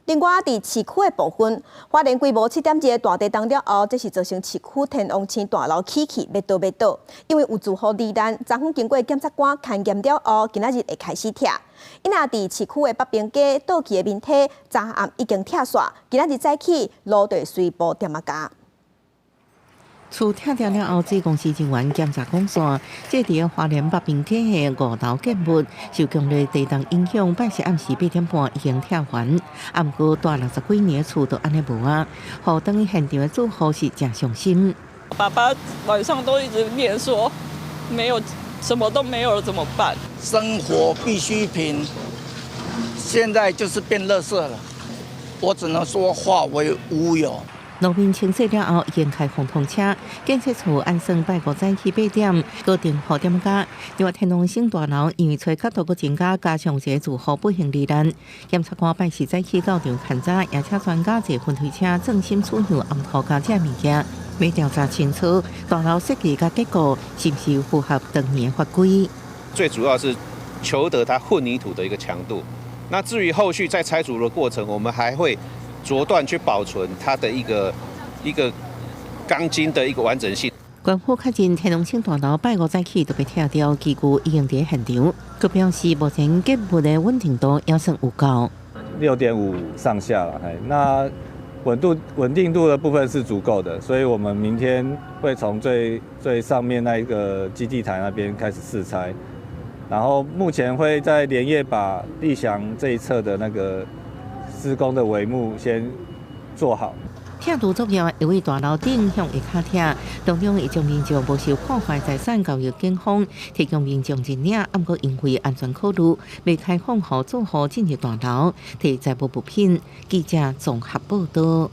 另外，佇市區的部分，花蓮規模7.2的大地動了後，這是造成市區天王星大樓起去欲倒欲倒，因為有住戶罹難，昨昏經過檢察官勘驗了後，今仔日會開始拆。伊若佇市區的北平街倒去的電梯，昨暗已經拆煞，今仔日早起路就會隨步店仔加。厝拆掉了後，水公司人員檢查講線，這佇花蓮北平街的五樓建物受強烈地動影響，拜四暗時8點半已經拆完。啊，毋過蹛60幾年的厝就按呢無啊，予轉去現場的住戶是誠傷心。爸爸晚上都一直念說，沒有，什麼都沒有了，怎麼辦？生活必需品，現在就是變垃圾了，我只能說化為烏有。路面清洗了後，已經開放通車。建設處按算拜五早起8點，固定雨點加。另外，天王星大樓因為吹角度閣增加，加上一个住戶不幸罹難。檢察官拜四早起到場勘查，也請專家坐噴推車重新取樣紅土佮這物件，欲調查清楚大樓設計佮結構是毋是符合當年法規。最主要是求得它混凝土的一個強度。那至於後續在拆除的過程，我們還會逐段去保存它的一個一個鋼筋的一個完整性。官府確認天王星大樓拜五早起就欲拆掉，機具已經佇現場。閣表示目前結物的穩定度也算有夠。 6.5上下了，那穩定度的部分是足夠的，所以我們明天會從最最上面那一個基地台那邊開始試拆，然後目前會在連夜把立牆這一側的那個施工的帷幕先做好。拆除作業會為大樓頂向下跤拆，當中會將民眾無受破壞財產交予警方，提供民眾認領。毋過因為安全考慮，未開放予住戶進入大樓提財物物品。記者綜合報道。